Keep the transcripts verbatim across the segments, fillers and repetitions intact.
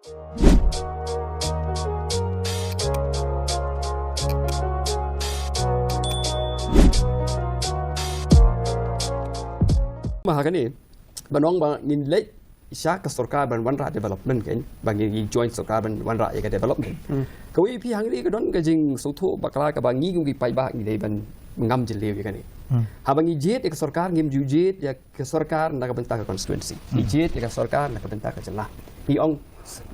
Ma ha kane, ban ong ba ngin leit sha ka sorkar ban wanrah development kein, ba ngin join sorkar ban wanrah ïa ka development. Kawei phi hangne ka don ka jingsngewthuh bakla kaba ngi kum ki paidbah ngi dei ban ngam jylliew ïa kane. Haba ngi jied ïa ka sorkar ngim ju jied ïa ka sorkar na ka bynta ka constituency. Ngi jied ïa ka sorkar na ka bynta ka jylla. Ngi ong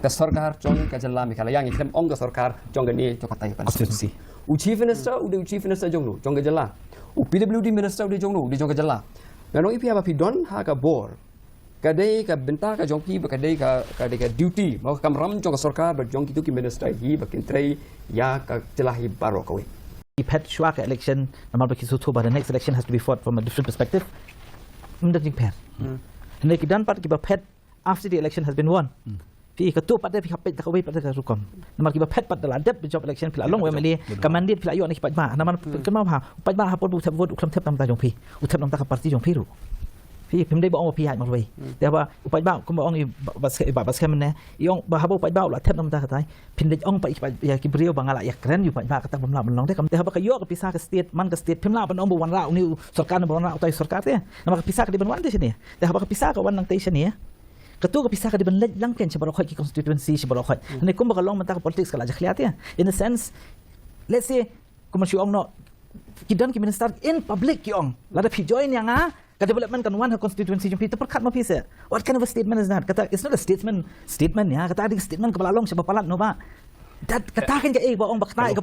ka sorkar jong ka jylla Meghalaya, ngi khlem ong ka sorkar jong kane jong katai ka constituency. U Chief Minister u dei u Chief Minister jong no, jong ka jylla. U P W D Minister u dei jong no, u dei jong ka jylla. Ngan ong ïa phi haba phi don ha ka bor, ka dei ka bynta ka jong phi, ba ka dei ka, ka dei ka duty, mo, ka kamram jong ka sorkar bad jong kito ki minister hi ba kin trei ïa ka jylla hi baroh kawei. Ki phet shuwa ka election, namar ba ki sngewthuh ba the next election has to be fought from a different perspective. Ym don jingpher. Hynrei ki don pat kiba phet after the election has been won. Phi, kato pat de phi hap peit da kawei pat da ka rukom. Namar kiba phet pat da la dep jop election, phi la long u M L A, ka mandate phi la ïoh na ki paidbah. Namar kynmaw bha, u paidbah ha por ba u thep vote u khlem thep na ka bynta jong phi, u thep na ka bynta ka party jong phi ruh. Phi, phim dei ba ong ba phi ïaid marwei. Te haba u paidbah kumba ong i Bah, Bah Skhem, Bah, Bah Skhem ne, i ong ba haba u paidbah u la thep na ka bynta katai, phin dei ong pat ïa ki briew ba nga la ïakren ïa u paidbah, kata bym lah ban long te. Kam te haba ka ïoh ka pisa ka state, man ka state, phim lah ban ong ba wanrah une u sorkar ne ba wanrah utai u sorkar te. Namar ka pisa ka dei ban wan te shane. Te haba ka pisa ka wan nangtei shane, kato ka pisa ka dei ban leit lang kein sha baroh khoit ki constituency, sha baroh khoit. Hynrei kumba ka long mynta ka politics ka la jakhlia te. In a sense, let's say, kumba shu ong noh, ki don ki minister in public ki ong, lada phi join ïa nga, ka development kan wan ha constituency jong phi, to pyrkhat ma phi seh. What kind of a statement is that? Kata, it's not a statement, statement ïa, kata dei statement kaba la long sha ba palat no ba. That, kata kan ka ei ba ong ba kata ka.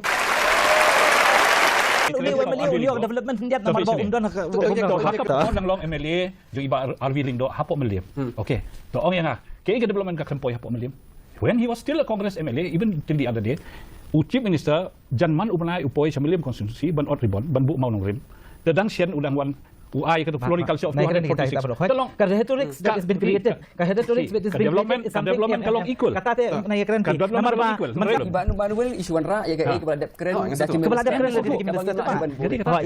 Uni u M L A u ïoh development hyndiat namar ba um don ha ka. Nang long M L A jong i Bah R V Lyngdoh hapoh Mylliem. Okay. To ong ïa nga, kaei ka development ka khlem poi hapoh Mylliem? When he was still a Congress M L A, even till the other day, u Chief Minister, jan man u bnai u poi sha Mylliem constituency ban ot ribbon, ban buh mawnongrim. Te dang shen u dang wan u ai ka floriculture of two hundred forty-six. Ka rhetoric that has been created. Ka rhetoric that has been created is something development ka long equal. Kata te na ïakren ka development ka long equal. Ba nu ba nu wel issue wanrah ïa ka ei kaba la dep kren. Kaba la dep kren.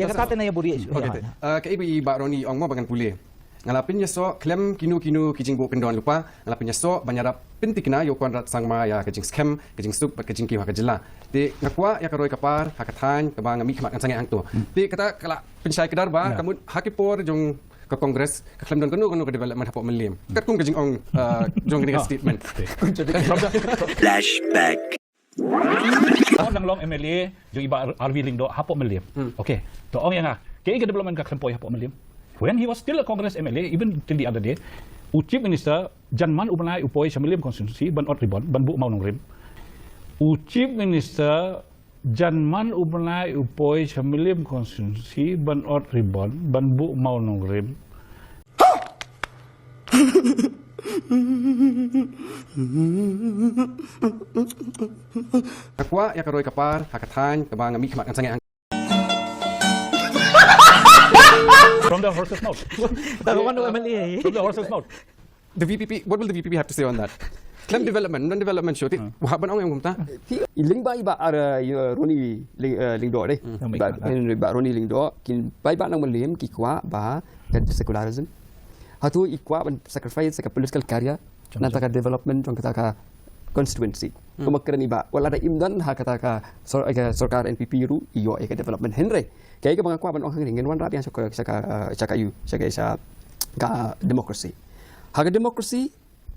Ïa kata te na ïa buri issue. Ka ei ba i Bah Ronnie ong mo ba ngan pule. Nga la pynïasoh khlem kino kino ki jingbuh kyndon lypa, nga la pynïasoh ban ïarap pynthikna ïa u Conrad Sangma ïa ka jingskhem, ka jingsuk bad ka jingkiew ha ka jylla. Te nga kwah ïa ka roi ka par ha ka thaiñ kaba nga mihkhmat ngan sangeh hangto. Te kata ka la pynshai kdar ba ka mut ha ki por jong ka Congress ka khlem don kano kano ka development hapoh Mylliem. Katkum ka jingong jong kane ka statement. Flashback. Nang long M L A jong i Bah R V Lyngdoh hapoh Mylliem. Okay. To ong ïa nga, kaei ka development ka khlem poi hapoh Mylliem? When he was still a Congress M L A, even till the other day, u Chief Minister, jan man u bnai u poi sha Mylliem constituency ban ot ribbon, ban buh mawnongrim. U Chief Minister, jan man u bnai u poi sha Mylliem constituency ban ot ribbon, ban buh mawnongrim. Nga kwah ïa ka roi ka par ha ka thaiñ kaba nga mihkhmat ngan sangeh. From the horse's mouth. From the horse's mouth. The V P P, what will the V P P have to say on that? Khlem development, non development shuh. Te hap ban ong ïa kumta. Te i lyngba i Bah Ronnie Lyngdoh de. Bah Ronnie Lyngdoh, ki paidbah nong Mylliem ki kwah ba ka secularism. Hato i kwah ban sacrifice ka political career na ka development jong kata ka constituency. Kumba kren i Bah, wat lada im don ha kata ka sorkar N P P ruh i ïoh ïa ka development, hynrei kaei kaba nga kwah ban ong hangne, ngin wanrah biang sha ka, sha ka, sha ka ïa, sha ka, sha ka democracy. Ha ka democracy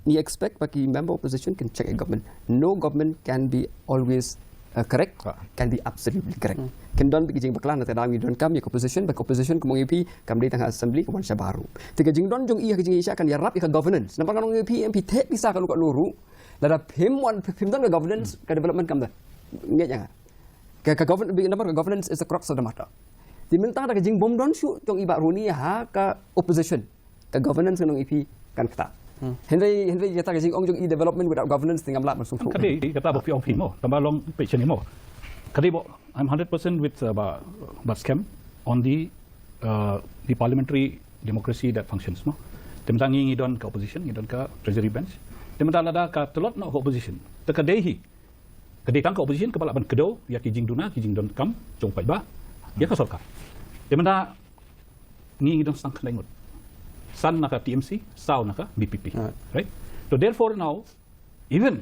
ngi expect ba ki member opposition kin check ïa government. No government can be always correct, can be absolutely correct. Kin don ki jingbakla, na kata ka daw ngi donkam ïa ka opposition, ba ka opposition kumba ong ïa phi kam dei tang ha assembly, ka wan shabar ruh. Te ka jingdon jong i ha ka jingïaishah kan ïarap ïa ka governance. Namar ngan ong ïa phi, em phi theh pisa kano kano ruh, lada phim wan, phim don ka governance, ka development kam don. Ngeit ïa nga. Ka, ka govern-, namar ka governance is the crux of the matter. Te mynta da ka jingbym don shuh jong i Bah Ronnie ha ka opposition, ka governance ngan ong ïa phi kan ktah. Hynrei, hynrei ïa kata ka jingong jong i development without governance te ngam lah ban sngewthuh. Ka dei kata ba phi ong phi mo, tang ba long peit shane mo. Ka dei ba I'm hundred percent with Bah Skhem on the the parliamentary democracy that functions mo. Te mynta ngi, ngi don ka opposition, ngi don ka treasury bench. Te mynta lada ka tlot noh ka opposition, te ka dei hi, ka dei tang ka opposition kaba lah ban kdew ïa ki jingduna, ki jingdonkam jong paidbah ïa ka sorkar. Te mynta ngi, ngi don tang khyndai ngut. San na ka T M C, saw na ka V P P. Right? So therefore now, even